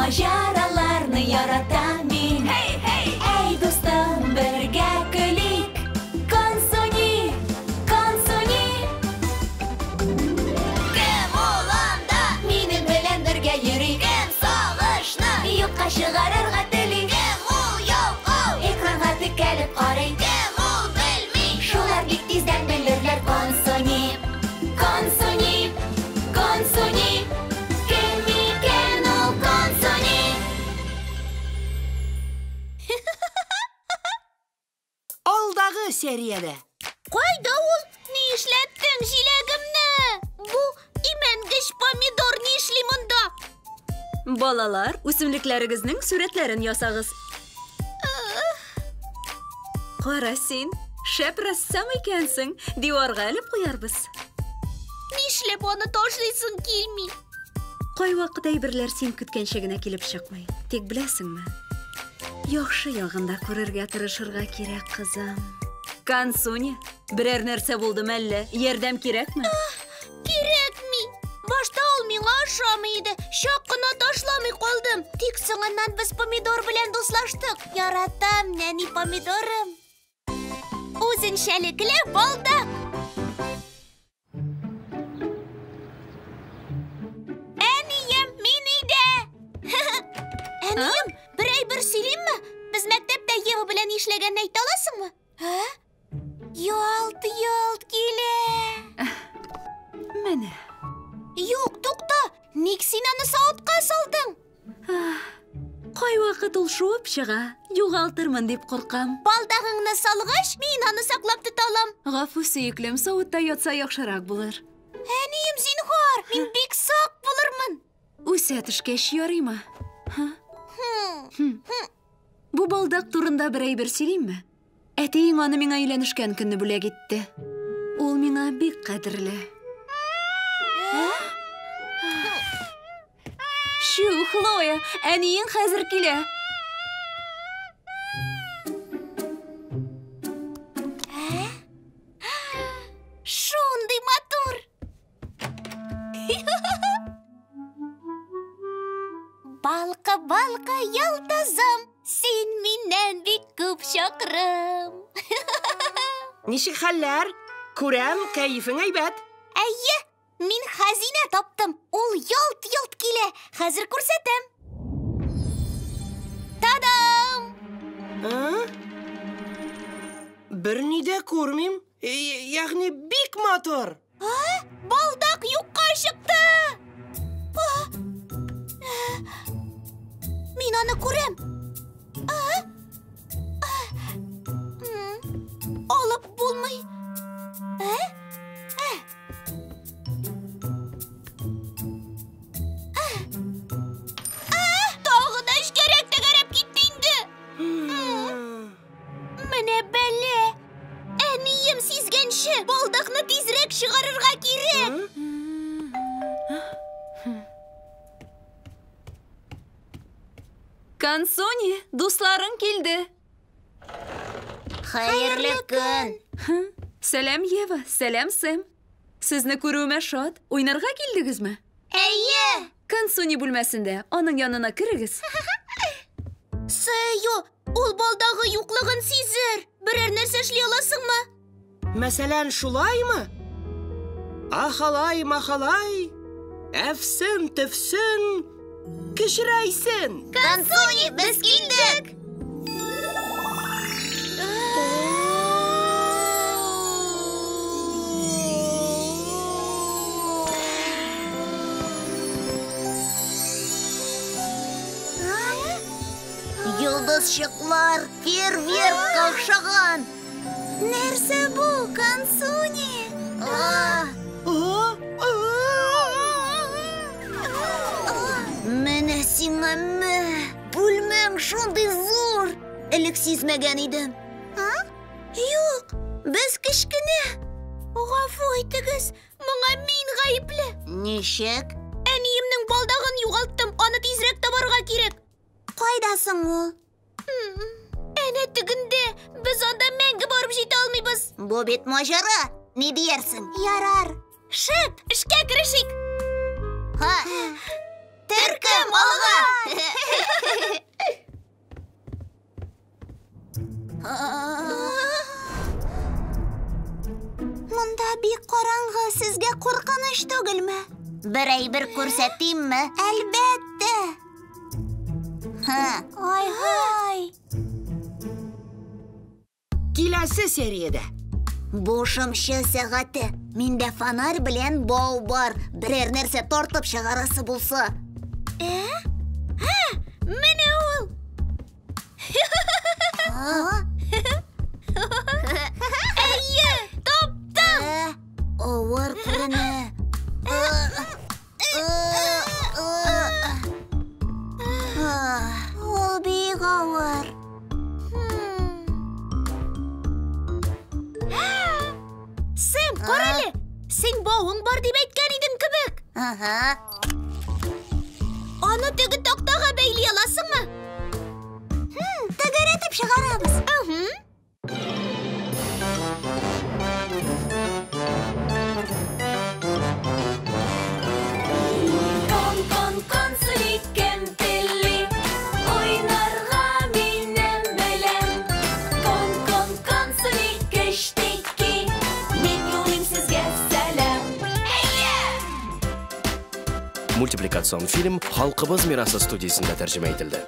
Маҗараларны яратам мин. Hey, hey! Әй, дустым, бергә көлик. Консуни, Консуни. Кем ул анда? Минем белән бергә йөри. Кем сагышны юкка чыгарырга тели? Кем ул ялкау? Экранга текәлеп карый. Кем ул белми? Шулар бик тиздән белерләр. Консуни, Консуни, Консуни. Кем икән ул Консуни? Алдагы сериядә. Кайда ул? Ни эшләттең җиләгемне? Бу имәнгеч помидор ни эшли монда? Балалар, үсемлекләрегезнең сурәтләрен ясагыз. Кара син, шәп рәссам икәнсең. Диварга элеп куярбыз. Нишләп аны ташлыйсың килми? Кайвакыт әйберләр син көткәнчә генә килеп чыкмый. Тик беләсеңме? Яхшы ягын да күрергә тырышырга кирәк, кызым. Консуни, берәр нәрсә булдымы әллә? Ярдәм кирәкме? Кирәкми. Башта ул миңа ошамый иде. Чак кына ташламый калдым. Тик соңыннан без помидор белән дуслаштык. Яратам нәни помидорым. Үзенчәлекле балдак. Әнием, мин өйдә. Әнием, бер әйбер сөйлимме? Без мәктәптә Ева белән эшләгәнне әйтә аласыңмы? Ә? Ялт-ялт килә. Менә. Юк, тукта. Ник син аны савытка салдың? Кайвакыт ул шуып чыга. Югалтырмын дип куркам. Балдагыңны салгач, мин аны саклап тота алам. Гафу, сөеклем, савытта ятса яхшырак булыр. Әнием, зинһар, мин бик сак булырмын. Үсә төшкәч ярыймы? Ха? Бу балдак турында бер әйбер сөйлимме? Әтиең аны миңа өйләнешкән көнне бүләк итте. Ул миңа бик кадерле. Чү, Хлоя, әниең хәзер килә. Шундый матур. Балка, балка, йолдызым, син миннән бик күп чакрым. Ничек хәлләр? Күрәм, кәефең әйбәт. Әйе, мин хәзинә таптым. Ул ялт-йолт килә. Хәзер күрсәтәм. Та-дам! А? Берни дә күрмим. Ягъни бик матур. А? Балдак юкка чыкты! А? Мин аны күрәм. А? А? Алып булмый. А? А? А? А? Тагы да эчкәрәк тәгәрәп китте инде. Менә бәлә. Әнием сизгәнче, балдакны тизрәк чыгарырга кирәк. Консуни, дусларың килде. Хәерле көн. Сәлам, Ева, сәлам, Сэм. Сезне күрүемә шат. Уйнарга килдегезме? Әйе. Консуни бүлмәсендә, аның янына керегез. Сэйо, ул балдагы юклыгын сизер. Берәр нәрсә эшли аласыңмы? Мәсәлән, шулаймы? Ахалай, махалай, әфсен, төфсен, кечерәйсен. Консуни, без килдек. Йолдызчыклар фейерверкка охшаган. Нәрсә бу, Консуни? Менә сиңа мә! Бүлмәң шундый зур! Элек сизмәгән идем. Юк, без кечкенә. Гафу итегез, моңа мин гаепле. Ничек? Әниемнең балдагын югалттым, аны тизрәк табарга кирәк. Кайда соң ул? Әнә тегендә, без анда мәңге барып җитә алмыйбыз. Бу бит маҗара. Ни диярсең? Ярар. Шәп, эшкә керешик. Ха. Төркем алга! Бик караңгы, сезгә куркыныч түгелме? Бер әйбер күрсәтимме? Әлбәттә. Ай-һай. Киләсе сериядә. Бу шымчы сәгате. Миндә фонарь белән бау бар. Берәр нәрсә тартып чыгарасы булса. Ә? Һә, менә ул. Әйе, таптым. Авыр күренә. Ул бик авыр. Сэм, кара әле. Син бавың бар дип әйткән идең кебек. Ага. Аны теге тактага бәйли аласыңмы? Тәгәрәтеп чыгарабыз. Кон, кон, консуни, кемпели, уйнарга минем белән. Кон, кон, консуни, кештеки, мин юлыйм сезгә сәлам. Мультипликацион фильм Халкыбыз мирасы студиясендә тәрҗемә ителде.